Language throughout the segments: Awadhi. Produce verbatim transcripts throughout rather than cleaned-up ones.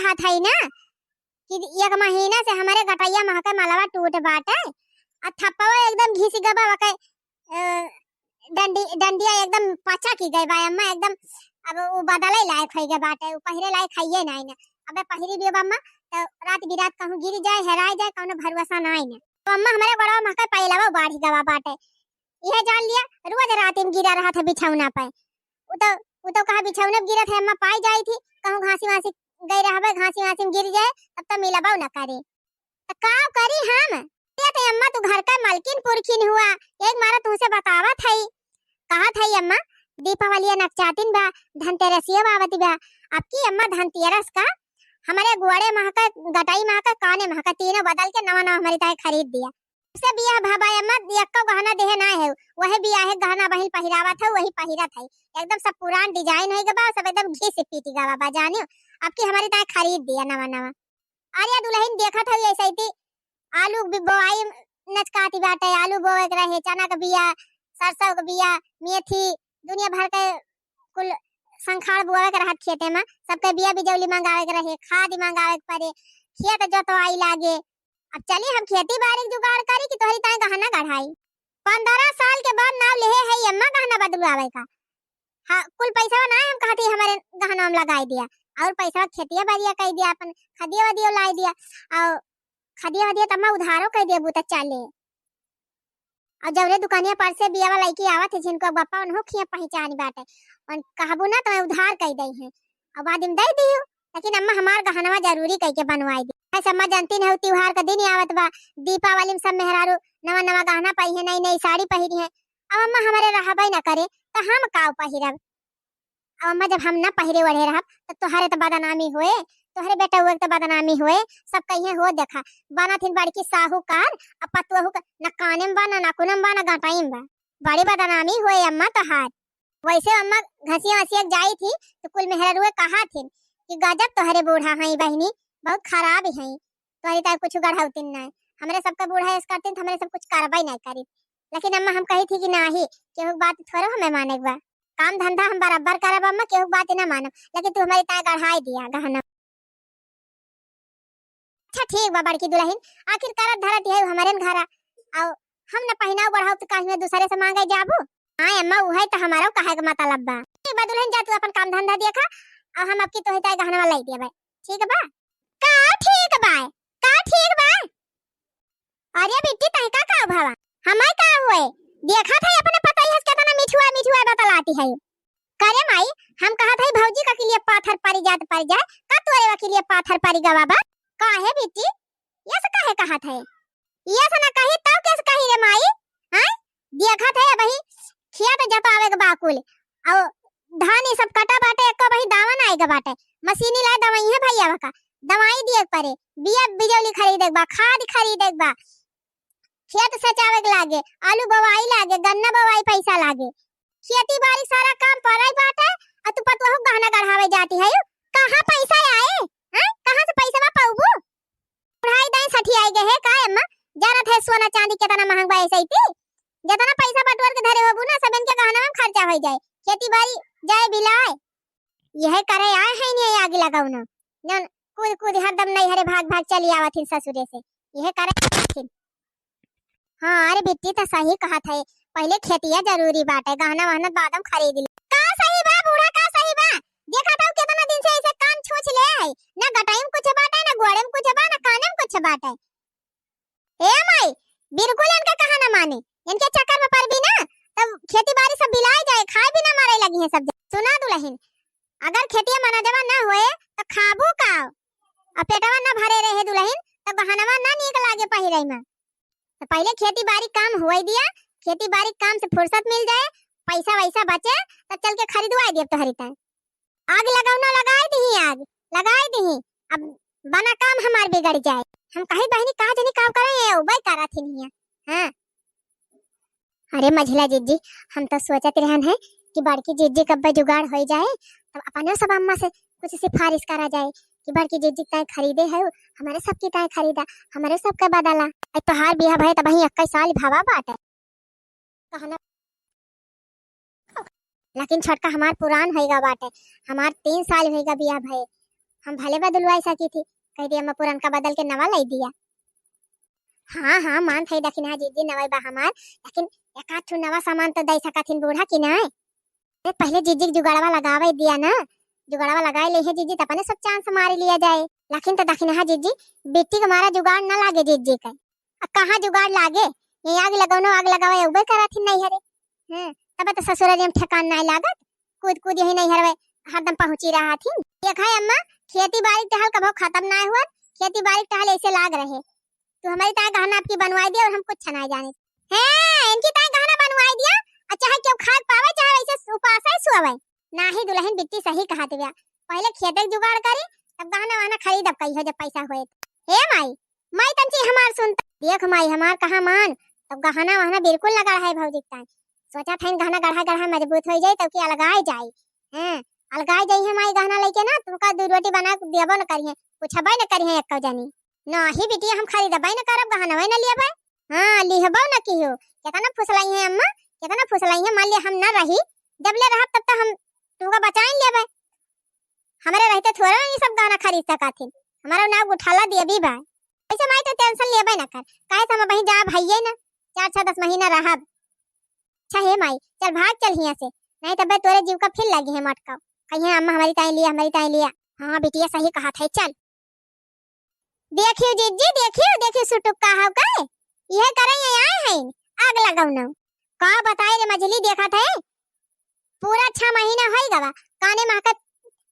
कहत हई ना कि एक महीना से हमरे गटइया महके मलवा टूट बाटे, आ थप्पवा एकदम घिस गबा वके, अ, डंडी-, डंडिया एकदम पचक गई बा अम्मा, एकदम अब उ बदले लायक होइ गए बाटे, उ पहिरे लायक हइये नाई ना। अबे पहिरी भी अब अम्मा, तो रात बिरात कहूँ गिर जाए, हेराए जाए, कौनो भरोसा नाई ना। तो अम्मा हमरे गोड़वा महके पइलवा बाढ़ी गवा बाटे, यह जान लिया, रोज रात में गिरा रहत है बिछौना पे। उ तो, उ तो कहा बिछौना पे गिरत है अम्मा, पाई जाई थी, कहूँ घासी वासी गई रहबे, घासी वासी में गिर जाए, तब तो मिलबो न करे। त का करी हम? ये तो अम्मा तू घर का मलकिन पुरखिन हुआ, एक मारा तुमसे बतावत हई, कहत हई अम्मा, दीपावली नकचातिन बा, धनतेरसियो आवत बा, अब की अम्मा धनतेरस का हमरे गोड़े महके, गटई महके, काने महके, तीनों बदल के नवा नवा हमरी ताई खरीद दिया। से बियाह भवा अम्मा, एक्को गहना देहे ना है, वही बियाह के गहना बहिन पहिरावत है, वही पहिरत है, एकदम सब पुरान design होइ गवा, सब एकदम घिस पीट गवा बा जानियो, अब की हमरी ताई खरीद दिया नवा नवा। अरे दुलहिन देखत हई ऐसे ही आलू बि-, बोआई नचकाती बाटे, आलू बोवे के रहे, चना के बिया, सरसों के बिया, मेथी, दुनिया भर के कुल संखाड़ बोवे के रहत खेते में, सबके बिया बिजौली मंगावे के रहे, खाद मंगावे के पड़े, खेत जोतवाई लागे। अब चली हम खेती बाड़ी के जुगाड़ करी कि तोहरी ताई गहना गढ़ाई। पन्द्रह साल के बाद नाव लेहे है अम्मा गहना बदलवावे का। हाँ, कुल पैसा ना हम कहती हमारे गहना में लगाई दिया, और पैसा खेतिया बाड़िया कई दिया, अपन खदिया वदिया लाई दिया, और खदिया वदिया तम्मा उधारो कई दिया बूता चाले। और जौरे दुकानिया पर से बियावा लइके आवत है जिनको बप्पा उन्हों खिया पहचान बाटे, उन कहबू ना तो उधार कई दई है, और बाद में दे दियो, लेकिन अम्मा हमार गहनवा जरूरी कई के बनवाई दी। ऐसे अम्मा जानती नहीं, त्योहार का दिन आवत बा, दीपावली में सब मेहरारू नवा नवा गहना पहिरे, नई नई साड़ी पहिरी है, अब अम्मा हमरे रहबे न करे, त हम काव पहिरब? अब अम्मा, जब हम न पहिरे ओढ़े रहब, त तोहरे त बदनामी होए, तोहरे बेटउआ के त बदनामी होए, सब कहिए हो देखा, बनत हिन बड़की साहूकार, अब पतुआ का न काने में बा, न नाकुने में बा, न गटाई में बा, बड़ी बदनामी होए अम्मा तोहार। वैसे अम्मा घसिया वसिया जाई थी, तो कुल मेहरारुए कहा थिन कि गजब तोहरे बूढ़ा हई बहिनी, बहुत खराब हई, तोहरी ताई कुछ गढ़ौतिन ना। हमरे सबके बूढ़ा ऐस करतिन, तो हमरे सब कुछ करबे नहीं करी। लेकिन अम्मा, हम कही थी कि नाही, केहू के बात थोड़ो हमें माने के बा। काम धंधा हम बराबर करब अम्मा, केहू के बात ना मानब, लेकिन तू हमारी ताई गढ़ाई दिया गहना। अच्छा ठीक बा बड़की दुलहिन, आखिर करत धरत यही हमरे न घरा, और हम न पहिनाव बढ़ाव तो काहे में दूसरे से मांगे जाबू? हाँ अम्मा, उहे तो हमारो कहे के मतलब बा। ठीक बा दुलहिन, जा तू अपन काम धंधा देखा, और हम अब की तोहे ताई गहनवा लाई देबे, ठीक बा? का ठीक बा? का ठीक बा? अरे बिट्टी, तय का का भावा? हमार का हुए? देखत है अपने पतोहिया से केतना मिठुआ मिठुआ बतलाती है। करे माई, हम कहत है भौजी का किलिया पाथर परि जात परि जाए, का तोरे वा किलिया पाथर परि गवा बा? काहे बिट्टी? ये से काहे कहत है? ये से ना कही तब कैसे कही रे माई? हैं? देखत है अबही खेत जतावे के बा कुल, और धान ये सब कटा बाटे, एको बही दावा ना आएगा बाटे, मशीनी लाए दवाई है भैया का, दवाई दिए के परे, बिया बिजौली खरीदे के बा, खाद खरीदे के बा, खेत सचावे के लागे, आलू बोवाई लागे, गन्ना बोवाई पैसा लागे, खेती बाड़ी सारा काम पराई बाटे, आ तू पतोहू गहना गढ़ावे जाती है, कहाँ पैसा आए? हैं? कहाँ से पैसा पाउबू? बुढ़ाई दाई सठियाई गए है का अम्मा? जानत है सोना चांदी केतना महंग बा ऐसे ही? जेतना पैसा बटोर के धरे होबू ना, सब इनके गहना में खर्चा हो जाए, खेती बाड़ी जाए बिलाए। यह करे आए हैं नहीं आग लगाउना, जौन कूद कूद हरदम नैहरे भाग भाग चली आवत हिन ससुरे से, यह करे आए हैं। हाँ, अरे बिट्टी तो सही कहत है, पहिले खेतिया जरूरी बाटे, गहना वहना बाद में खरीद ली। का सही बा बूढ़ा, का सही बा? देखत हऊ केतना दिन से ऐसे कान छूछ ले है, ना गटाई में कुछ बाटे, ना गोड़े में कुछ बा, ना काने में कुछ बाटे। ए माई, बिल्कुल इनका कहा ना माने, इनके चक्कर में पड़बी ना, तब खेती बाड़ी सब बिलाए जाए, खाए भी ना मरे लगी है सब। सुना दुलहिन, अगर खेतिया मनजवा ना होए तो खाबू का? और पेटवा ना भरे रहे दुलहिन, तो गहनवा ना नीक लागे पहिरे में। तो पहिले खेती बाड़ी काम होए दिया, खेती बाड़ी काम से फुर्सत मिल जाए, पैसा वैसा बचे, तब चल के खरीदवाए दिया तोहरी ताई। आग लगाओ ना, लगाए दही, आग लगाए दही, अब बना काम हमार बिगड़ जाए। हम कही बहिनी का जनी काम करे, ये उबई करत ही नहीं है। हाँ। अरे मझिला जिज्जी, हम तो सोचत रहन है कि बड़की जिज्जी कब्बे जुगाड़ हो जाए, तब अपने सब अम्मा से कुछ सिफारिश करा जाए कि बड़की जिज्जी ताई खरीदे है, हमारे सबकी ताई खरीदा, हमारे सबके बदला। ए तोहार बियाह भए तब ही इक्कीस साल भवा बाटे। कहना, लेकिन छोटका हमार पुरान होइगा बाटे, हमार तीन साल होइगा बियाह भए, हम भले बदलवाई सकी थी, कह दिया, "मैं पुरनका बदल के नवा लाई दिया।" हाँ, हाँ, मान थई दखिनहा जिज्जी नवा बा हमार, लेकिन एक आध ठो नवा सामान तो दे सकत हिन बूढ़ा कि नहीं? अरे पहले जिज्जी के जुगाड़वा लगावे दिया ना, जुगाड़वा लगाए ले है जिज्जी, त अपने सब चांस मार लिया जाए। लेकिन तो दखिनहा जिज्जी, बिट्टी के मारा जुगाड़ ना लागे जिज्जी के। अब कहाँ जुगाड़ लागे? ये आग लगौनो आग लगावे उबे करत ही नहीं हरे। हैं, तब तो ससुरारी में ठेकान नहीं लागत, कूद कूद यही नहीं हरवे, हरदम पहुँची रहा थी। देखा है अम्मा, खेती बाड़ी टहल कभो खत्म ना हुआ, खेती बाड़ी टहल ऐसे लाग रहे। तू हमारी ताई गहना आपकी बनवाई दिया और हम कुछ नहीं जाने। हैं, इनकी ताई गहना बनवाई दिया, और चाहे क्यों खाद पावे, चाहे वैसे उपास ही सोवे। नाही दुल्हन बिट्टी सही कहत बिया, पहले खेते के जुगाड़ करी, तब गहना वहना खरीदब कहियो जब पैसा होए। हे माई, माई तंची हमार सुनता, देख माई हमार कहा मान, तब गहना वहना बिल्कुल ना गढ़ाए भौजी के ताई। सोचा था इन गहना गढ़ा गढ़ा मजबूत हो जाए, तब कि अलगाए जाए। हैं, अलगाए जाई है माई गहना लेके ना, तुमका दो रोटी बना के देबो न करिए, पूछबे न करिए एको जनी। नाही बिटिया, हम खरीदबे न करब, गहनवे न लेबे। हाँ, लिहबो न किहो। केतना फुसलाई है अम्मा, केतना फुसलाई है। मान लिया हम न रही, जब ले रहब तब तो हम तुमका बचाइन लेबे। हमरे रहते थोड़ा ना ये सब गहना खरीद सकत हिन। हमारा नाव उठाला देबी बा। ऐसे माई तो टेंशन लेबे न कर, काहे से हम वहीं जाब हइये न, चार छह दस महीना रहब। अच्छा हे माई, चल भाग चल हियाँ से, नहीं तबे तोरे जीव का फिर लगी है मटकाव। कहिए अम्मा हमारी ताई लिया, हमारी ताई लिया। हाँ बिटिया सही कहत है, चल। देखियो जिज्जी, देखियो, देखियो सुटुक का हव का? यह करे ये आए हैं, आग लगाओ ना। का बताए रे मझली, देखत है पूरा छह महीना होई गवा, काने महकत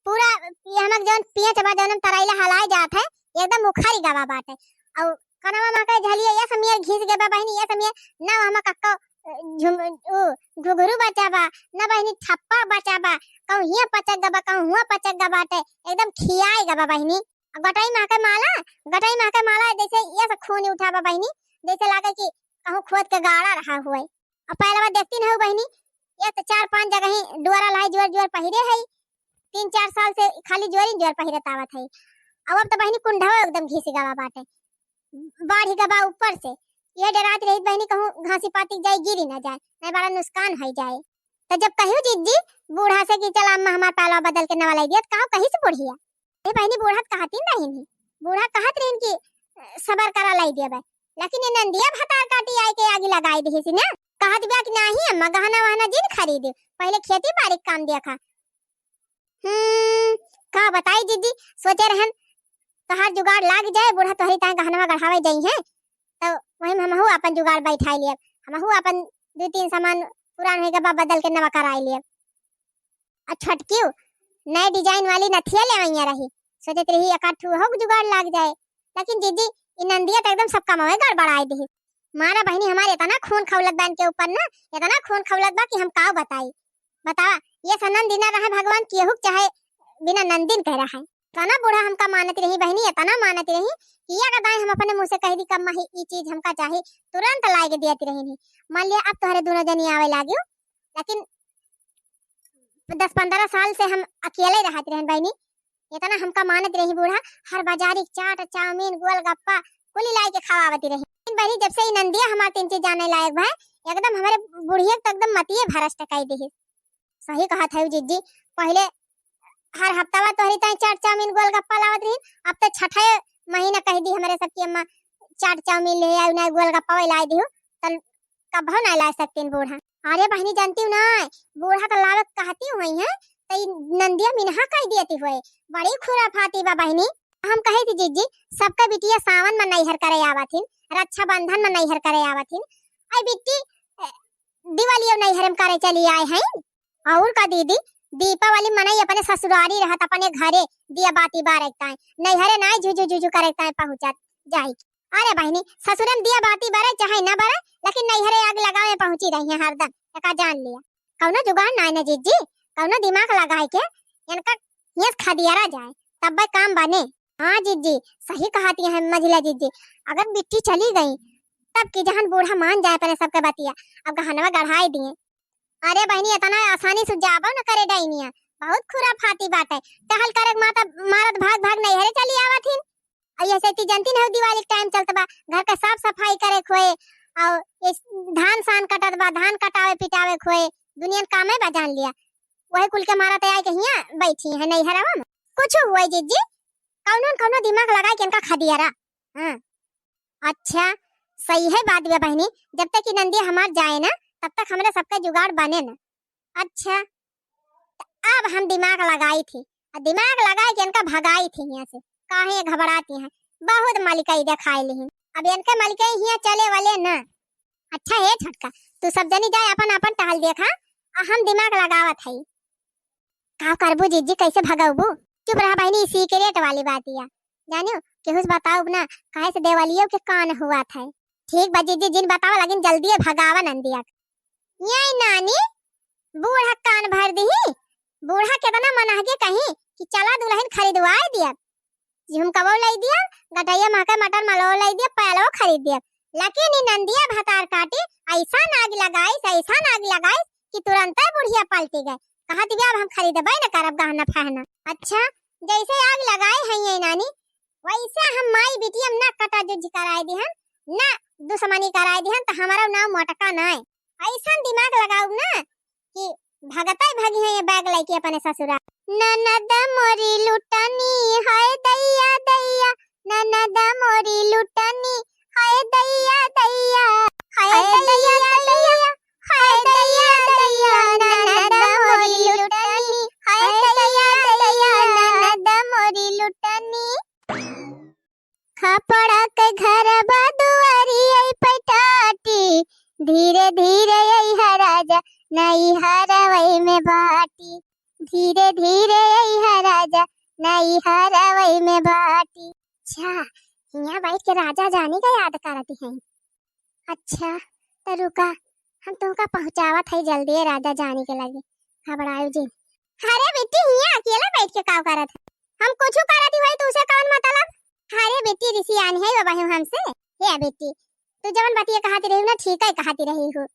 पूरा ये हमक जौन पियत बा, जौन तरैला हलाए जात है, एकदम उखड़ी गवा बाटे। और कनवा महके झलिया ये समियर घिस गवा बहिनी, ये समियर ना हमक अक्को, अ, झुम-, उ, घुघरू बचा बा, ना बहिनी ठप्पा बचा बा, कहूँ हियाँ पचक गवा, कहूँ हुआँ पचक गवा बाटे, एकदम खियाए गवा बहिनी। और गटई महके माला, गटई महके माला जैसे ये से खून उठा बा बहिनी, जैसे लागे कि कहूँ खोद के गाड़ा रहा हुए। अब पहलवा देखती नहीं बहिनी, ये तो चार पांच जगह ही डोरा लाई जोर जोर पहिरे है, तीन चार साल से खाली जोरी जोर पहिरत आवत है। अब, अब तो बहिनी कुंढवा एकदम घिस गवा बाटे, बाढ़ी गवा ऊपर से। ये डरात रही बहिनी कहूँ घासी पाती जाए गिरी ना जाए, नहीं बड़ा नुकसान हो जाए। तो जब कहियो जिज्जी बूढ़ा से कि चल अम्मा हमार पहलवा बदल के नवा लाई दिया, तो कहो कहीं से बुढ़िया ए बहिनी, बूढ़ा त कहतिन रहिन ही, बूढ़ा कहत रहिन कि, "अ, सबर करा लाई देबे," लेकिन ये नंदिया भतार काटी आए के आगी लगाई दिहिस ना, कहत बिया कि "नाही अम्मा, गहना वहना जिन खरीदे, पहले खेती बाड़ी के काम देखा।" हम्म, का बताई जिज्जी, सोचे रहन तोहार जुगाड़ लाग जाए, बूढ़ा तोहरी ताए गहनवा गढ़ावे जाई है, तो वही में हमहू अपन जुगाड़ बैठाई लियब, हमहू अपन दो तीन सामान पुरान होई गवा बदल के नवा कराई लियब। आ छोटकियो नए डिजाइन वाली नथिया लेवइया रही, सोचत रही एक आध ठू हो जुगाड़ लाग जाए, लेकिन जिज्जी ई नंदिया तो एकदम सब कमवे गड़बड़ाई दिहिस। मारा बहिनी हमारे इतना खून खौलत बा इनके ऊपर ना, इतना खून खौलत बा कि हम का बताई। बतावा, ये सा नंदी ना रहे भगवान केहू के चाहे बिना नंदिन कह रहा है। इतना बूढ़ा हमका मानत रही बहिनी, इतना मानत रही कि या का दाई हम अपने मुँह से कह दी कम्मा ही ई चीज हमका चाही, तुरंत लाए के दियत रही नहीं। मान लिया अब तोहरे दोनों जनी आवे लागियो, लेकिन दस पन्द्रह साल से हम अकेले रहत रहन बहिनी। इतना हमका मानत रही बूढ़ा, हर बाजारी के चाट, चाउमीन, गोलगप्पा कुली लाई के खवावत रही। लेकिन बहिनी जब से ई नंदिया हमार तीन चीज जाने लायक भा, एकदम हमारे बुढ़िया के तो एकदम मतिये भ्रष्ट कई दिहिस। सही कहत है जिज्जी, पहले हर हफ्तावा तोहरी ताई चाट चाउमीन गोलगप्पा लावत रही, अब तो छठे महीना कह दी हमारे सबकी अम्मा चाट चाउमीन ले आऊ ना गोलगप्पा लाई दिहु, तल कभो ना ला सकतीन बूढ़ा। अरे बहिनी जानती हूँ ना, बूढ़ा तो लावत कहती हुई है, तो ई नंदिया मिनहा कह दियती हुए, बड़ी खुराफाती बा बहिनी। हम कहे थी जिज्जी, सबका बिटिया सावन में नैहर करे आवत हिन, रक्षाबंधन में नैहर करे आवत हिन, आई बिट्टी, अ, दिवाली अब नैहर में करे चली आए हैं। और का दीदी, दीपावली मनई अपने ससुरारी रहत, अपने घरे दिया बाती बारे ताई, नैहरे नाई झुझु झुझु करे ताई पहुँचत जाई। अरे बहिनी, ससुरे में दिया बाती बरे चाहे ना बरे, लेकिन नैहरे आग लगावे पहुँची रही है हरदम, एका जान लिया। कौनो जुगाड़ नाई ना जिज्जी, कौनो दिमाग लगाए के इनका हियस खदियारा जाए, तब काम बने। हाँ जिज्जी, सही कहती है मझिला जिज्जी, अगर बिट्टी चली गई तब की जहन बूढ़ा मान जाए अपने सबके बतिया, अब गहनवा गढ़ाई दिए। अरे बहिनी, इतना आसानी से जाबो न करे डाइनिया, बहुत खुराफाती बाटे। टहल करे के माता मारत भाग भाग नैहरे चली आवत हिन। और ये सेती जनती नहीं दिवाली के टाइम चलत बा, घर का साफ सफाई करे खोए, और ये धान सान कटत बा, धान कटावे पिटावे खोए, दुनिया में कामे बा जान लिया। वही कुल के मारा तैयार के हियाँ बैठी है नैहरवा में। कुछ हुए जिज्जी, कौनो न कौनो दिमाग लगाइ के इनका खदियारा। हाँ, अच्छा, सही है बात बा बहिनी, जब तक कि नंदिया हमार जाए ना, तब तक हमरे सबके जुगाड़ बने ना। अच्छा, त अब हम दिमाग लगाई थी, आ दिमाग लगाइ के इनका भगाई थी हियाँ से। काहे घबराती हैं, बहुत मलिकई देखाई लिहिन। अब इनके मलिकई हियाँ चले वाले ना। अच्छा हे छोटका, तू सब जनी जाए अपन अपन टहल देखा, आ हम दिमाग लगावत हई। का करबू जिज्जी, कैसे भगौबू? चुप रहा बहिनी, सीक्रेट वाली बातिया। जानियो, केहू से बताउब ना, काहे से देवलियो के कान हुआ था। ठीक बा जिज्जी, जिन बतावा, लेकिन जल्दी भगावा नंदिया के। ये नानी, बूढ़ा कान भर दिही। बूढ़ा केतना मनहगे कहीं कि चला दुलहिन खरीदवाए दिया, झुमकवो लाई दिया, गटैया महके मटर मलवो लाई दिया, पायलवो खरीद दिया। लेकिन ई नंदिया भतार काटी, ऐसा आग लगाइस, ऐसा आग लगाइस कि तुरंते बुढ़िया पलटी गए। कहत बिया, "अब हम खरीदबे न करब गहना फहना।" अच्छा, जैसे आग लगाए हैं ये नानी, वैसे हम माई बिटिया में ना कटा जुझ कराए दिहन, ना दुश्मनी कराए दिहन, त हमारा नाम मोटका नाय। ऐसन दिमाग लगाउब ना कि भगतै भगिहैं ये बैग लइके अपने ससुरा। ननद मोरी लुटनी, हाय दैया दैया, ननद मोरी लुटनी, हाय दैया दैया, हाय दैया दैया, हाय दैया दैया, ननद मोरी लुटनी, हाय दैया दैया, ननद मोरी लुटनी। खपड़ा के घरवा दुआरी आई पटाटी, धीरे धीरे अइहा राजा, नैहरवै में बाटी। धीरे धीरे अइहा राजा, नैहरवै में बाटी। अच्छा, हियाँ बैठ के राजा जानी का याद करती हैं। अच्छा, त रुका, हम तुमका पहुँचावत है जल्दी राजा जानी के लगे। घबरायु जिन। अरे बिट्टी, हियाँ अकेला बैठ के का करत है? हम कुछ करत ही भाई, तुझसे कौन मतलब? अरे बिट्टी, रिसियान है बाबा हूँ हमसे। हे बिट्टी, तू जवन बतिया कहती रही ना, ठीक है कहती रही हूँ।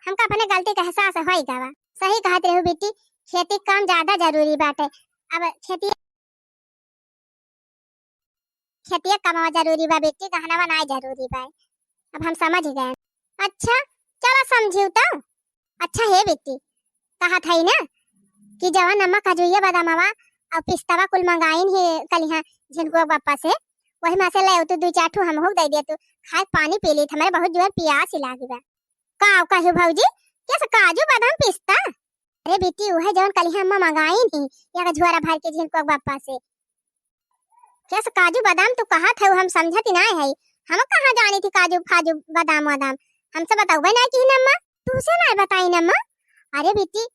हमका अपने गलती का एहसास होई गवा। सही कहती रही बिट्टी, खेती काम ज्यादा जरूरी बाटे। अब खेती खेतिया कमावा जरूरी बा बेटी, गहनवा नाय जरूरी बा। अब हम समझ गए। अच्छा, चला समझियो तो। अच्छा हे बेटी, कहत हई ना कि जवन अम्मा काजुइया बादामवा और पिस्तावा कुल मंगाइन ही कलिहा झिनकुआ बापा से, वही में से ले तू दू चार ठू हमहू दे दे तू, खाए पानी पी ली, हमारे बहुत जोर पियास ही लागी बा। का कहियो भौजी, कैसे काजू बादाम पिस्ता? अरे बेटी, उहे जवन कलिहा अम्मा मंगाइन ही, एक झोरा भर के झिनकुआ बापा से। कैसे काजू बादाम तू कहत है, हम समझत ही नाय है। हम कहाँ जानी थी काजू, काजू बादाम वादाम? हमसे बतौबे नाय किहिन अम्मा, तुहसे नाय बताइन अम्मा। अरे बेटी,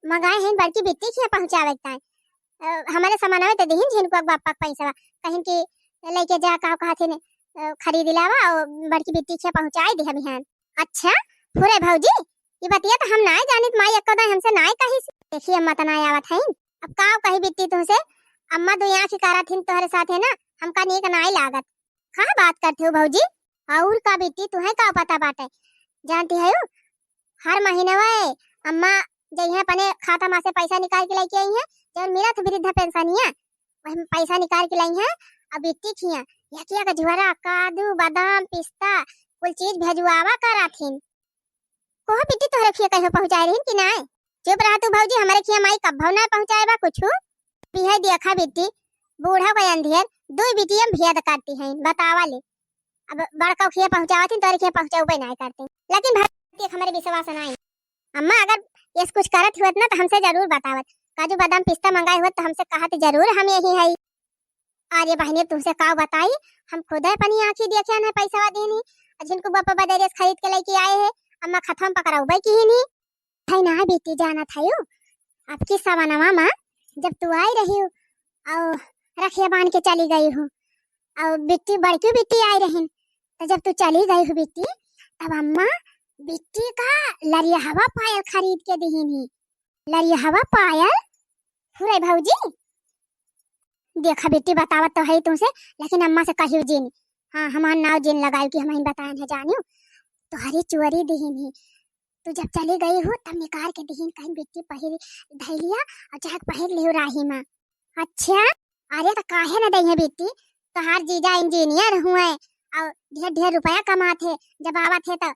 मंगाए हैं बड़की बेटी के यहाँ पहुँचावे के ताई। अ, हमारे सामानवे तो दिहिन झिनकुआ बापा के पैसा, कहिन कि लेके जा, का कहत है ने, अ, खरीद लावा और बड़की बेटी के यहाँ पहुँचाए दे हम यहाँ। अच्छा, फुरे भौजी, ई बतिया तो हम नाय जानित, माई एको दाई हमसे नाय कहिस। देखी अम्मा त नाय आवत हईन, अब का कही बिट्टी तुहसे, अम्मा दुई आँखी करत हिन तोहरे साथे ना, हमका नीक नाय लागत। का बात करत हो भौजी? और का बिट्टी, तुहे का पता बाटे? जानती है हर महीनवा अम्मा जइहे अपने खाता मा से पैसा निकाल के लेके अइहे, जौन मिलत वृद्धा पेंशनिया, वही में पैसा निकाल के लइहे। अब बिट्टी खिया एक एक झोरा काजू, बादाम, पिस्ता, कुल चीज भेजवावा करत हिन। कोहो बिट्टी तोहरे खिया कहियो पहुँचाए रहिन कि नाय? चुप रहा तू भौजी, हमरे खिया माई कब्भौ नाय पहुँचाए बा कुछु। पिहे देखा बिट्टी, बूढ़ा का अंधियर, दुई बिटिया में भेद करती हैं, बतावा ले। अब बड़का खिया पहुँचावत हिन, तोहरे खिया पहुँचाउबे नाय करती। लेकिन भौजी, हमरे विश्वास नाय। अम्मा, अगर ऐस कुछ करत हुअत ना, तो हमसे जरूर बतावत। काजू, बादाम, पिस्ता मंगाए हुअत, तो हमसे कहत जरूर, हम यही हई। अरे बहिनी, तुमसे का बताई, हम खुद अपनी आँखी देखे हैं, पैसा देनी, और झिनकुआ बापा बदरिया से खरीद के लेके आए हैं। अम्मा, खतम पकड़ाउबे किहिन ही। है ना बेटी, जानत है, अब की सवनवा मा जब तू आई रही हो, और रखिया बांध के चली गई हो, और बिट्टी, बड़की बिट्टी आई रही, तो जब तू चली गई हो बिट्टी, तब अम्मा बिट्टी का लरियहवा पायल खरीद के दिहिन ही। लरियहवा पायल? फुरे भौजी, देखा बिट्टी, बतावत तो है तुमसे, लेकिन अम्मा से कहियो जिन। हाँ, हमार नाव जिन लगायो कि हम ही बताएन है, जानियो। तोहरी चोरी दिहिन ही, तू जब चली गई हो तब निकाल के दिहिन, कहीं बिट्टी पहिर धैलिया और चाहे पहिर लियो राही मा। अच्छा, अरे तो काहे न दइहे बिट्टी, तोहार जीजा इंजीनियर हुए और ढेर ढेर रुपया कमात है, जब आवत है तो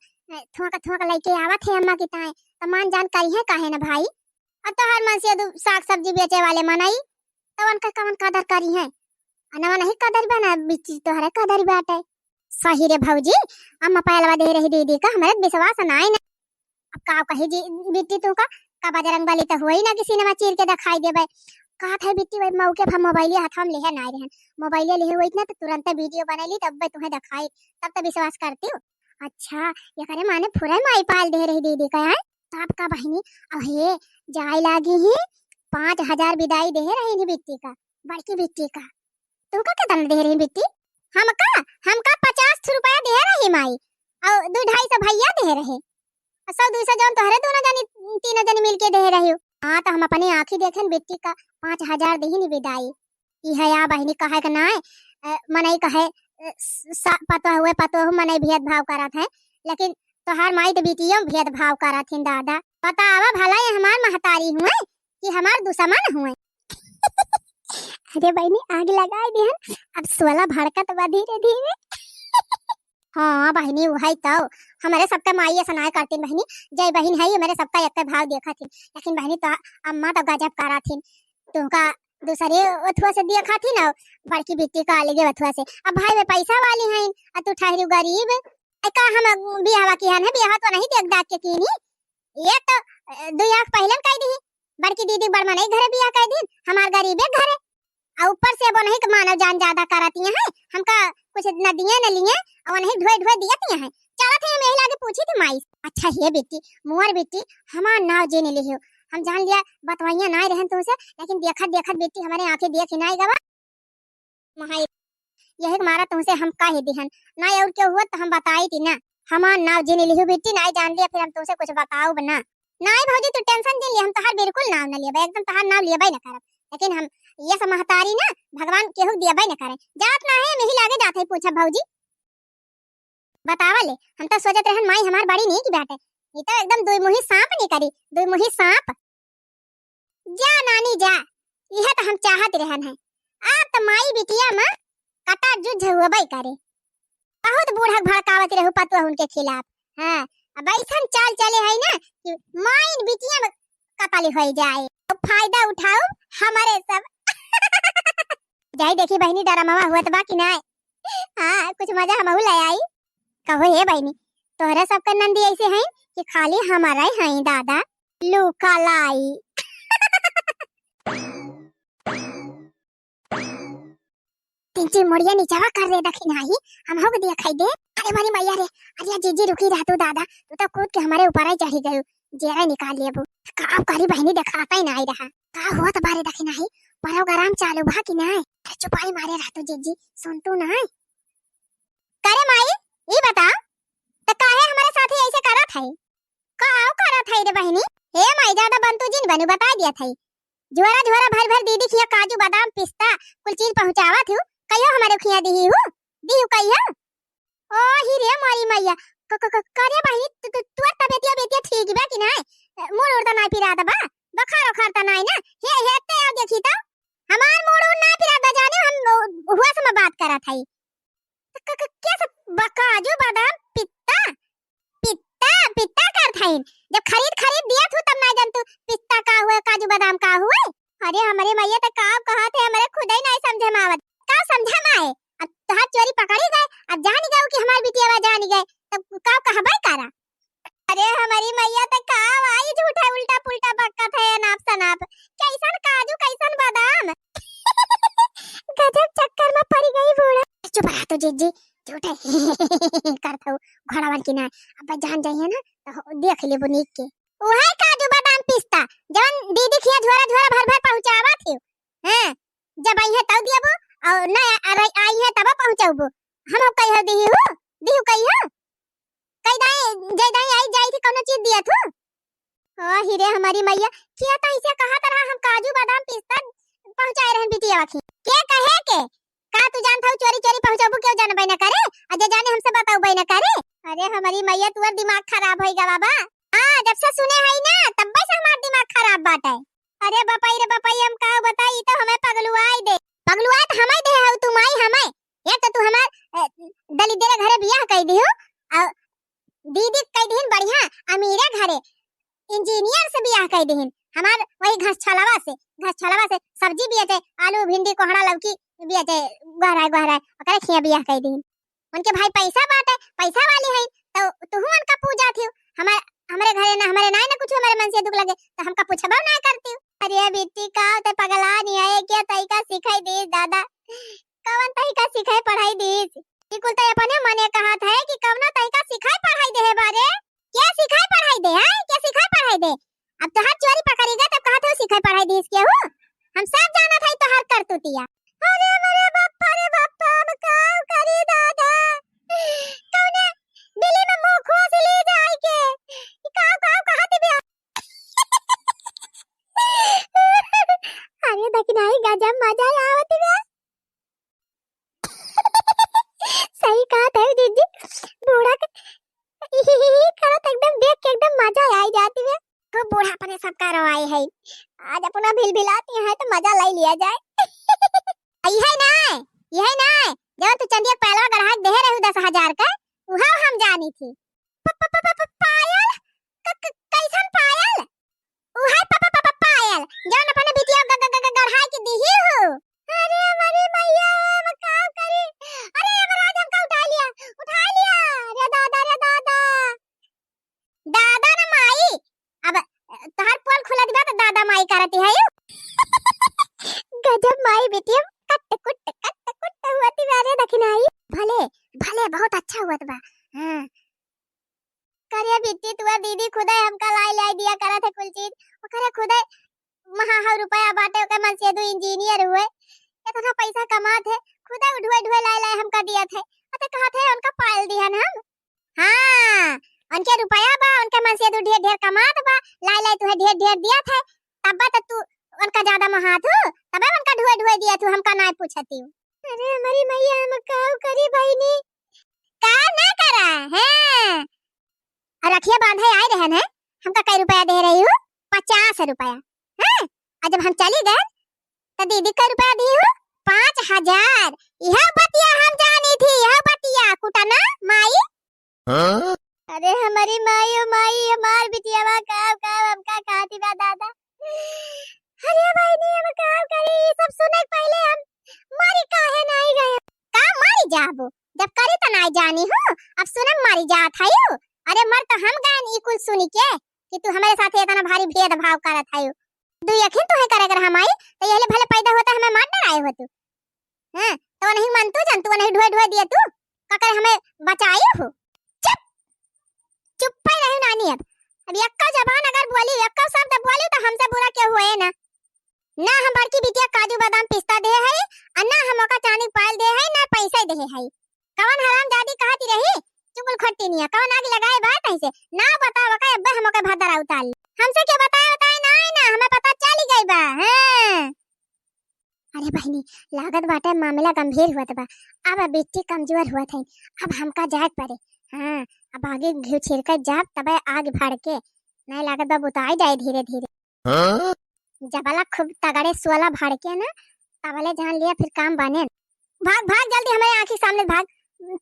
थोक थोक लेके आवत है अम्मा की ताए, तो मान जान करिहे काहे न भाई। अब तोहार मन से दू साग सब्जी बेचे वाले मनई, तो उनका कवन कदर करिहे? अनवा नहीं कदर बा ना बिट्टी तोहरे कदर बाटे। सही रे भौजी, अम्मा पायलवा दे रही दीदी का, हमरे विश्वास नाई ना। अब का कही जी बिट्टी तू का, का बजरंग बली तो हुई ना कि सिनेमा चीर के दिखाई देबे। कहत है बिट्टी वही मौके पर मोबाइलिया हाथ में लेहे नाई रहन, मोबाइलिया लेहे हुई ना तो तुरंत वीडियो बनैली तब तुहें दिखाई, तब तो विश्वास करती हूँ। अच्छा, ये करे माने फुरे माई पाल दे रही दीदी का है। तब का बहिनी, अब हे जाए लागी ही, पाँच हजार विदाई दे रही ही बिट्टी का, बड़की बिट्टी का। तुमका केतना दे रही बिट्टी? हमका, हमका पचास रुपया दे रही माई, और दो ढाई सौ भैया दे रहे, और सौ दो सौ जौन तोहरे दोनों जनी, तीनों जनी मिलके दे रही हो। हाँ, तो हम अपने आँखी देखेन बिट्टी का पाँच हजार देहिन विदाई। ई है या बहिनी कहे के नाय, अ, मनई कहे, अ, स-, सा-, पतोह हुए, पतोह मनई भेदभाव करत है, लेकिन तोहार माई तो बिटियों भेदभाव करत हिन दादा। बतावा भला ये हमार महतारी हुए कि हमार दुश्मन हुए? अरे बहिनी, आग लगाए दिहन, अब सोला भड़कत बा धीरे धीरे। हाँ बहिनी, उहई तो हमरे सबका माई ऐसा नाय करतीन बहिनी। जय बहिन है, हमरे सबका एक भाव देखत हिन, लेकिन बहिनी तो अम्मा तो गजब करत हिन। तुमका दूसरे ओथुआ से देखत हिन, बड़की बिट्टी का अलगे ओथुआ से। अब भाई वे पैसा वाली हैं, आ तू ठहरू गरीब। ए का हम बियाहवा किहन है, बियाहवा तो नहीं देख दाख के कीनी। ये तो, अ, दुई आँख पहले कह दी, बड़की दीदी बड़ मनई घरे बियाह कह दी, हमार गरीबे घरे। आ ऊपर से अब उन्हीं के मानव जान ज्यादा करतिया हैं, हमका कुछ न दिए न लिए, और उन्हीं ढोए ढोए दियतिया हैं। चलत है हम यही लागे पूछी थी माई। अच्छा हे बेटी, मोर बेटी, हमार नाव जिन लिहियो, हम जान लिया बतवाइया नाई रहन तुमसे, लेकिन देखत देखत बेटी हमरे आँखें देख ही नाई गवा। महाई, यही के मारा तुमसे हम कह दिहन, नाई और क्यों हुआ तो हम बताई थी ना। हमार नाव जिन लिहियो बेटी, नाई जान लिया फिर हम तुमसे कुछ बताउब ना। नाई भौजी, तू tension जिन लिया, हम तोहार बिल्कुल नाव न लेबे, एकदम तोहार नाव लेबे न करब। लेकिन हम ये सब महतारी ना भगवान केहू देबे न करे। जात ना है, हम यही लागे जात है पूछब भौजी। बतावा ले, हम तो सोचत रहन माई हमार बड़ी नीक बाटे, ये तो एकदम दुई मुही सांप निकरी, दुई मुही सांप। जा नानी जा, यह तो हम चाहत रहन है। आप तो माई बिटिया में कटा जुझ हुआ करे। बहुत बूढ़ा भड़कावत रहू पतोह उनके खिलाफ। हाँ, अब ऐसन चाल चले है ना कि माइन बिटिया में कतल हो जाए। अब फायदा उठाओ हमारे सब। जाई देखी बहिनी, डरामावा हुआ तो बा कि नाय? हाँ, कुछ मजा हमहू ले आई। कहो हे बहिनी, तोहरा सबका नंदी ऐसे हैं कि खाली हमारा ही हैं दादा? लूका लाई। तिनची मुड़िया नीचवा कर रे दखिनाही, हम हो दिया खाई दे। अरे मारी मैया रे, अरे जीजी रुकी रह तू दादा, तू तो कूद के हमारे ऊपर ही चढ़ी गयू, जेरा निकाल लेबू। का करी बहिनी, देखाता ही नाई रहा। का होत बारे दखिनाही, प्रोग्राम चालू बा कि नाई? अरे चुपाई मारे रह तू जीजी, सुन तू नाई। करे माई, ई बता, त काहे हमारे साथे ऐसे करत है? का आओ करत है रे बहिनी? हे माई, ज्यादा बंतू जिन बनू, बता दिया था। झोरा झोरा भर भर दीदी खिया काजू बादाम पिस्ता कुल चीज पहुँचावा थी, कहियो हमारे खिया दिही हूँ, दिहू कहियो? ओ ही रे मारी मैया, क-, क-, क-, करे बहिनी, तू, तू, तोर तबियतिया बेतिया ठीक बा कि नाय? मूड़ उड़ त नाय पिरात बा, बुखार उखार त नाय ना? हे, हे, ते आओ देखी तो, हमार मूड़ उड़ नाय पिरात बा, जाने हम, ओ, हुआ से मैं बात करत हई। क-, क-, कैसे ब-, काजू बादाम पिस्ता, पिस्ता, पिस्ता करत हईन? जब खरीद, खरीद दिया थू तब ना जान तू पिस्ता का हुए, काजू बादाम का हुए। अरे हमरे मैया त का कहत है, हमरे खुदे नाय समझे में आवत। का समझे में आए? अब तोहार चोरी पकड़ी गए, अब जान गए कि हमार बिटिया बा जान गए, तब का कहबे करा? अरे हमारी मैया त का आई झूठा उल्टा पुल्टा बकत है अनाप शनाप। कैसन काजू, कैसन बादाम। गजब चक्कर में पड़ गई बूढ़ा। चुप रह तू जीजी, झूठे करत हऊ घोड़ावन की ना। अब जान जाइए ना तो देख लेबू नीक के। उहे काजू बादाम पिस्ता जवन दीदी खिया झोरा झोरा भर भर पहुँचावा थी। हाँ, जब आई है तब दियबू, और ना आ-, आ-, आई है तब पहुँचाबू। हम कहियो दिही हूँ, दिहू कहियो? कई दाई, जय दाई आई जाई थी कौनो चीज दिया थू? ओ हिरे हमारी मैया, किया तो ऐसे कहा तरह हम काजू बादाम पिस्ता पहुँचाए रहन बिटिया खी। के कहे के? का तू जानत हऊ चोरी चोरी पहुँचाबू, केहू जानबे न करे, और जे जाने हमसे बताउबे न करे। अरे हमारी मैया, तुअर दिमाग खराब होई गा बाबा। हाँ, जब से सुने हई ना, तब्बे से हमार दिमाग खराब बाटे। अरे बपाई रे बपाई, हम का बताई, ई तो हमें पगलुआई दे। पगलुआई तो हमें दे हऊ तू माई हमें। एक तो तू हमार, ए, दलिद्दे रे घरे बियाह कई दिहू, और दीदी कई दिहिन बढ़िया अमीरे घरे, इंजीनियर से बियाह कई दिहिन। हमार वही घास छलवा से, घास छलवा से सब्जी बियते, आलू, भिंडी, कोहड़ा, लौकी, बिया जाए, गोहराए, गोहराए, ओकरे खिया बियाह कइ दीन। उनके भाई पैसा बाटे, पैसा वाली हैं, तो तुहू उनका पूजा थी। हमारे, हमरे घरे ना, हमरे नाई ना कुछ, हमरे मन से दुख लगे, तो हमका पूछबो ना करती। अरे बिट्टी, का ते पगला नहीं आए क्या? तरीका सिखाई दीस दादा, कवन तरीका सिखाई पढ़ाई दीस? ई कुल तो अपने मने कहत है कि कवनो तरीका सिखाई पढ़ाई दे है बारे। क्या सिखाई पढ़ाई दे है? क्या सिखाई पढ़ाई दे? अब तोहार चोरी पकड़ी गए, तब कहत हो सिखाई पढ़ाई दीस केहू? हम सब जानत है तोहार करतूतिया। अरे मरे बापा रे बापा, हम का करी दादा? कौने बिली में मुंह खोस ले जाए के? ई का, का कहत बे? अरे दखिनाई, गजब मजा आवत बे। सही कहत है जीजी, बूढ़ा के करत एकदम देख के एकदम मजा आई जाती है। खूब बूढ़ा अपने सब करवाए है, आज अपना भिलभिलाती है तो मजा ले लिया जाए। यही ना, यही ना, जब तू चंदिया के पहलवा गढ़ा के देहे रहू दस हजार का, उहा हम जानी थी। प-, प-, प-, प-, प-, पायल? क-, क-, कैसन पायल? उहे प-, प-, प-, प-, पायल, जौन अपने बिटिया ग-, ग-, ग-, ग-, गढ़ाई के दिही हो। अरे हमारी मैया, हम का करी? अरे यमराज हमका उठा लिया, उठा लिया। रे दादा, रे दादा। दादा ना माई, अब तोहार पोल खुलत बा तो दादा माई करती है यू। गजब माई बिटिया कट कुट, कट कुट हुआ थी रे दखिनाई। भले, भले बहुत अच्छा हुआ बा। हाँ। करे बिट्टी, तुअर दीदी खुदे हमका लाई लाई दिया करत है कुल चीज। ओकरे खुदे महा हौ रुपया बाटे, ओकर मनसेदू इंजीनियर हुए, इतना पैसा कमात है, खुदे ढुए ढुए लाई लाई हमका दियत है। अते कहत है उनका पायल दिहन हम। हाँ, उनके रुपया बा, उनके मनसेदू ढेर ढेर कमात बा, लाई लाई तुहे ढेर ढेर दियत है, तब तो तू उनका ज्यादा महात हो, तबे उनका ढुए ढुए दियत हो, हमका नाय पूछती हो। अरे हमारी मैया, हम काऊ करी बहिनी? का ना करा, हैं? और रखिया बांधे आए रहन है, हमका कई रुपया दे रही हो? पचास रुपया, हैं? और जब हम चली गए, तो दीदी कई रुपया दी हो? पाँच हजार। यह बतिया हम जानी थी, यह बतिया कुटना माई। हाँ? अरे हमारी माई, ओ माई, हमार बिटियावा काव काव हमका खाती बा दादा। अरे बहिनी, हम काव करी, ये सब सुने के पहले हम मरी काहे नाई गए? का मरी जाबो? जब करी त नाई जानी हो, अब सुने में मरी जात है यू। अरे मर तो हम गए ई कुल सुनी के कि तू हमारे साथ इतना भारी भेदभाव करत है यू। दुई अखिन तुहे करे कर हम आई, तो यहले भले पैदा होता हमें मार डराए हो तू। हाँ, तो नहीं मन तू जन तू नहीं ढुए ढुए दिए तू, का करे हमें बचाई हो? चुप, चुप पे रही नानी। अब अब यक्का जबान अगर बोली, यक्का शब्द बोली तो हमसे बुरा क्यों हुए ना? ना हम बड़की बिटिया काजू बादाम पिस्ता दे है, और ना हम ओका चांदी पायल दे है, ना पैसा दे है। कवन हरामजादी कहती रही, चुगल खट्टी निया, कवन आग लगाए बा तैसे? ना बतावा का अब्बे हम ओके भदरा उतार ली। हमसे के बताए, बताए ना, ना, हमें पता चली गई बा। हाँ। अरे बहिनी, लागत बाटे मामला गंभीर हुअत बा। अब बिट्टी कमजोर हुअत है, अब हमका जाए के पड़े। हाँ, अब आगे घिउ छिड़के जाब तबे आग भड़के, नहीं लागत बा बुताई जाए धीरे धीरे। हाँ? जबला खूब तगड़े सोला भड़के ना, तबले जान लिया फिर काम बने। भाग, भाग, जल्दी हमारे आँखी सामने भाग।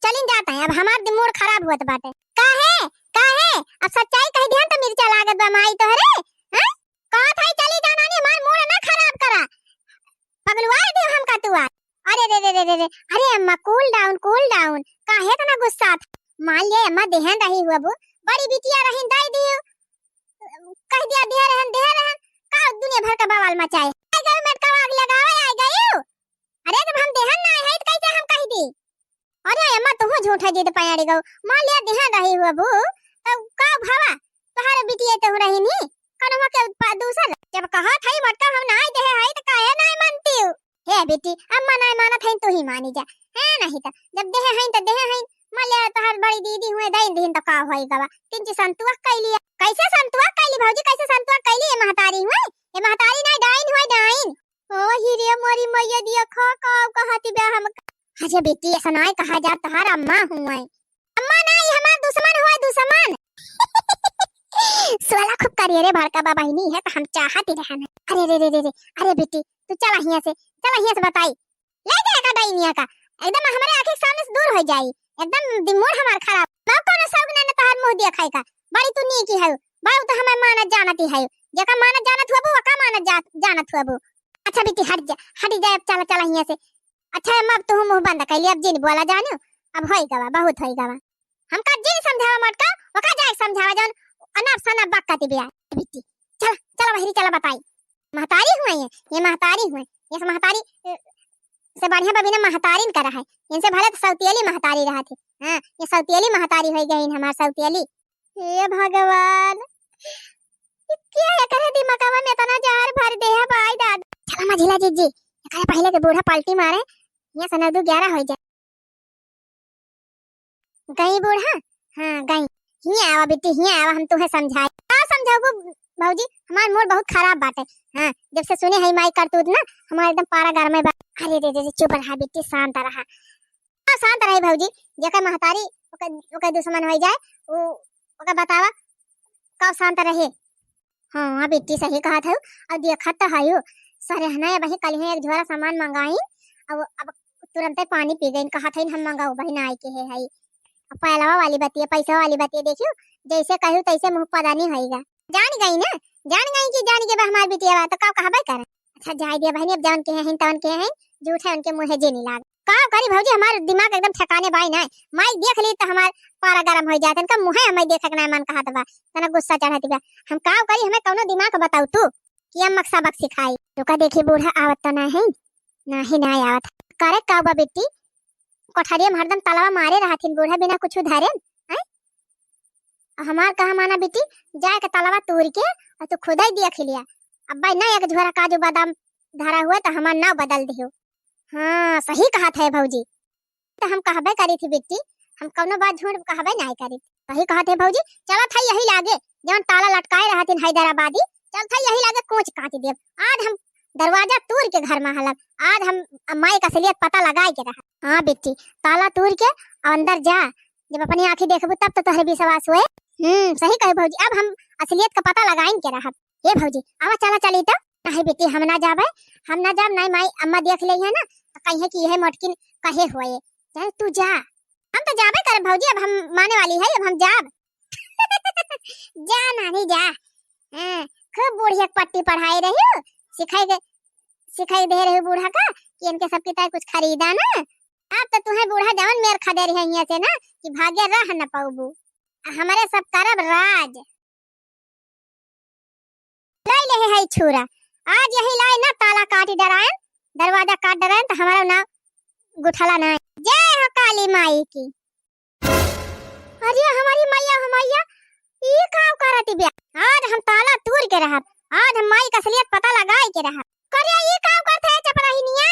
चलिन जात है, अब हमार दि-, मूड खराब हुअत बाटे। काहे? काहे? अब सच्चाई कह दिहन त मिर्चा लागत बा माई तोहरे, हैं? कहत है चली जा नानी, हमार मूड ना खराब करा। पगलुआ दियो हमका तू आज। अरे रे रे रे रे रे, अरे अम्मा, cool down, cool down, काहे इतना गुस्सा? मान लिया अम्मा, देहन रही हुआ बू, बड़ी बिटिया रही, दई दियो, कह दिया दे रहन, दे रहन, का दुनिया भर का बवाल मचाए? आई गई मेटका आग लगावे, आई गई। अरे जब हम देहन ना है तो कैसे हम कह दी? अरे अम्मा, तुहू झूठा जिद पयाड़ी गऊ, मान लिया देहन रही हुआ बू, तो का भवा? तोहार बिटिया तो रही नी, कनवा के पा-, दूसर। जब कहा था ही मटका हम ना दे है तो काहे ना मानती हो? हे बेटी, अम्मा ना मानत है, तू ही मानी जा। है नहीं तो, जब देहे हैं तो देहे हैं, मान लिया तोहार बड़ी दीदी हुए, दई दिन तो का होई गवा, तिनची संतुआ कैली। कैसे संतुआ कैली भौजी, कैसे संतुआ कैली? ये महतारी हुए, ये महतारी ना, डाइन हुए, डाइन। ओ हिरे मोरी मैया दिया खा का कहती बे हम। अरे बेटी, ऐसा ना कहा जा, तोहार अम्मा हुए। अम्मा ना, ये हमार दुश्मन हुए, दुश्मन। सोला खूब करिए रे भड़का बा, बहिनी है तो हम चाहत ही रहन। अरे रे रे रे रे, अरे बेटी, तू चला हियां से, चला हियां से बताई। ले जाए का डाइनिया का, एकदम हमारे आँखी के सामने से दूर हो जाई, एकदम दिमाग हमार खराब। मैं कौनो शौक ना, ना तोहार मुंह दिया खाई का, बड़ी तू नीकी है, बड़ा तो हमें मानत जानत ही है, जेका मानत जानत हुआ बू, ओका मानत जा-, जानत हुआ बू। अच्छा बेटी हट जा, हट जा, अब चला, चला हियां से। अच्छा अम्मा, अब तू मुँह बंद कइली, अब जिन बोला जानू, अब होई गवा, बहुत होई गवा। हमका जिन समझावा मोटका, ओका जाए समझावा जौन अनाप सनाप बकती बिया। बिट्टी, चला, चला बहिरी, चला बताई। महतारी हुए ये, ये महतारी हुए, ये महतारी, अ, से बढ़िया बा बिना महतारिन का रहा है। इनसे भले तो सौतियली महतारी रहत है। हाँ, ये सौतियली महतारी होई गई हमार सौतियली। हे भगवान, ये क्या एकरे दिमागवा में इतना जहर भर दे है भाई दादा। चला मझिला जीजी, एकरे पहले के बूढ़ा पलटी मारे, यहाँ से नौ दू ग्यारह हो जाए। गई बूढ़ा? हाँ, गई। हियाँ आवा बिट्टी, हियाँ आवा, हम तुहे समझाई। का समझाबू भौजी, हमार मूड बहुत खराब बाटे। हाँ, जब से सुने है माई करतूत ना, हमार एकदम पारा गरमे बा। अरे रे रे रे, चुप रहा बिट्टी, शांत रहा। हाँ, शांत रही भौजी, जेकर महतारी ओकर, ओकर दुश्मन होई जाए, उ, ओकर बतावा, कब शांत रहे? हाँ, बिट्टी सही कहत हऊ। अब देखत तो हऊ, सरहना अबहीं कलिहे एक झोरा सामान मंगाइन, अब, अब तुरंते पानी पी गइन, कहत हइन हम मंगाऊ बहिन आई के हे हई। अब पहलवा वाली बतिया, पैसा वाली बतिया देखियो, जैसे कहू तैसे मुँह पदानी होइगा। जान गई ना, जान गई कि जान के बा हमार बिटिया बा, तो का कहबे करे? अच्छा जाए दिया बहनी, अब जवन के हैं तवन के हैं, झूठे उनके मुँहे जे नहीं लाग। का करी भौजी, हमार दिमाग एकदम ठिकाने बाई ना। माई देख ली तो हमार पारा गरम हो जात, इनका मुँहे हमें देखे के ना मन कहत बा, तना गुस्सा चढ़त बा। हम का करी, हमें कौनो दिमाग बताऊ तू कि हम मकसा बक सिखाई। रुका देखी बूढ़ा आवत तो ना है, ना ही ना आवत। करे का बा बिट्टी, कोठरिया में हरदम तलवा मारे रहथिन बूढ़ा बिना कुछ धरे, हैं? हमार कहा माना बिट्टी, जाए के तलवा तूर के और तू खुदाई दिया खिलिया। अब भाई ना एक झोरा काजू बादाम धरा हुआ तो हमार नाव बदल दियो। हाँ, सही कहत है भौजी। तो हम कहबे करी थी बिट्टी, हम कौनो बात झूठ कहबे नहीं करी। सही कहत है भौजी, चलत है यही लागे, जवन ताला लटकाए रहथिन हैदराबादी, चलत है यही लागे कोच काट देब। आज हम दरवाजा तूर के घर में हलब, आज हम माई का असलियत पता लगाए के रहब। हाँ बिट्टी, ताला तूर के अंदर जा, जब अपनी आँखी देखबू तब तो तोहरे विश्वास होए। हम्म, सही कहे भौजी, अब हम असलियत का पता लगाइन के रहब। हे भौजी, आवा चला चली तो। नहीं बेटी, हम ना जाबे, हम ना जाब, नहीं माई अम्मा देख ले है ना, तो कहिए कि यह मोटकिन कहे हुए। चल तू जा। हम तो जाबे करे भौजी, अब हम माने वाली है, अब हम जाब। जा नानी जा। हाँ, खूब बुढ़िया के पट्टी पढ़ाई रही हो, सिखाई के, सिखाई दे रही हो बूढ़ा का कि इनके सबकी तरह कुछ खरीदा ना। अब तो तुम्हें बूढ़ा जवन मेर खदेरी है यहाँ से ना कि भाग्य रह न पाऊबू। हमारे सब करब राज। लाई ले है छुरा, आज यही लाई ना ताला काटी डरायन, दरवाजा काट डरायन तो हमारा ना गुठला ना। जय हो काली माई की। अरे हमारी मैया, हो मैया, ई का करत बिया? आज हम ताला तूर के रहब, आज हम माई का असलियत पता लगाए के रहब। करे ई का करत है चपराहिनिया?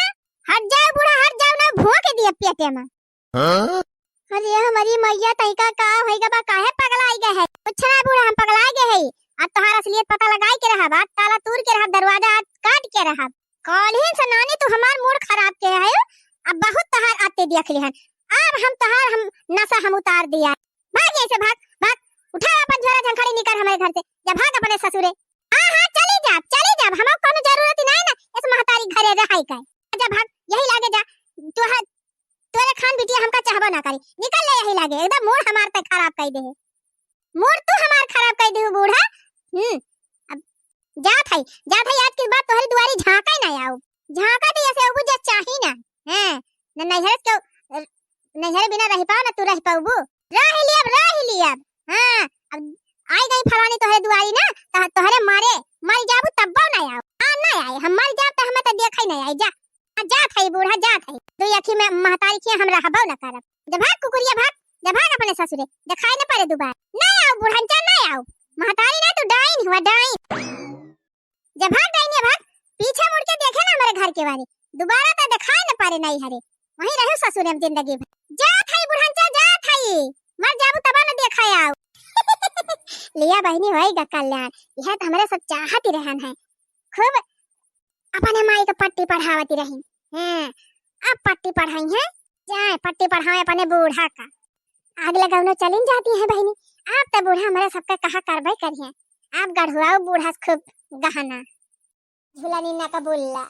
हट जाओ बूढ़ा, हट जाओ ना, भोंक दिए पेटे में। हाँ? अरे हमारी मैया, तैका का होइगा बा, काहे पगलाई गए है? कुछ ना बूढ़ा, हम पगलाई गए है। आज तोहार असलियत पता लगाए के रहब, आज ताला तूर के रहब, दरवाजा आज काट के रहब। काल्हिन से नानी तू हमार मूड खराब के है, अब बहुत तोहार आते देख लिहन। अब हम तोहार हम नशा हम उतार दिया। भाग यहाँ से, भाग, भाग, उठा अपन झोरा झंखाड़ी निकर हमारे घर से, जा भाग अपने ससुरे। हाँ, हाँ, चली जा, चली जा, हमको कोनो जरूरत ही नहीं ना इस महतारी घरे रहाई का। जा भाग, यही लागे जा, तू है, तोरे खान बिटिया हमका चाहबो ना करी, निकल ले यही लागे, एकदम मूड हमार तै खराब कर दे है, मूड तू हमार खराब कर दे हो बूढ़ा। हम्म, अब जात है, जात है, आज के बाद तोहरी दुआरी झांका ही ना आऊ, झांका तो ऐसे अबू जा चाही ना, हैं, न नैहर के, नैहर बिना रह पाओ ना तू रह पाऊबू, रह लियब, रह लियब। हाँ, अब आई गई फलानी तोहरे दुआरी ना, त-, तोहरे मारे मर जाबू तब्बो ना आओ। हाँ, ना आए, हम मर जाब त हमें त देखा ही नहीं आई, जा। हाँ, जात है बूढ़ा, जात है। दो अखी में महतारी किया हम रहबो ना करब। जा भाग कुकुरिया भाग, जा भाग अपने ससुरे, दिखाई न पड़े दोबारा। नहीं आओ बूढ़ा, जा नहीं आओ। महतारी ना तू डाइन हुआ, डाइन। जा भाग डाइनिया भाग, पीछे मुड़ के देखे ना हमारे घर के बारे, दोबारा तो दिखाई न पारे नहीं हरे, वहीं रहो ससुरे में जिंदगी भर। जा थाई बुढ़ंचा, जा थाई, मर जाबू तबा न देखा आओ। लिया बहिनी होएगा कल्याण, यह तो हमारे सब चाहत ही रहन है, खूब अपने माई के पट्टी पढ़ावत ही रही। हाँ, अब पट्टी पढ़ाई है, जाए पट्टी पढ़ावे अपने बूढ़ा का। आग लगावनो चलिन जाती है बहिनी, आप तो बूढ़ा हमारे सबका कहा करबे करिए, आप गढ़ुआओ बूढ़ा से खूब गहना। झूला नीना का बुल्ला।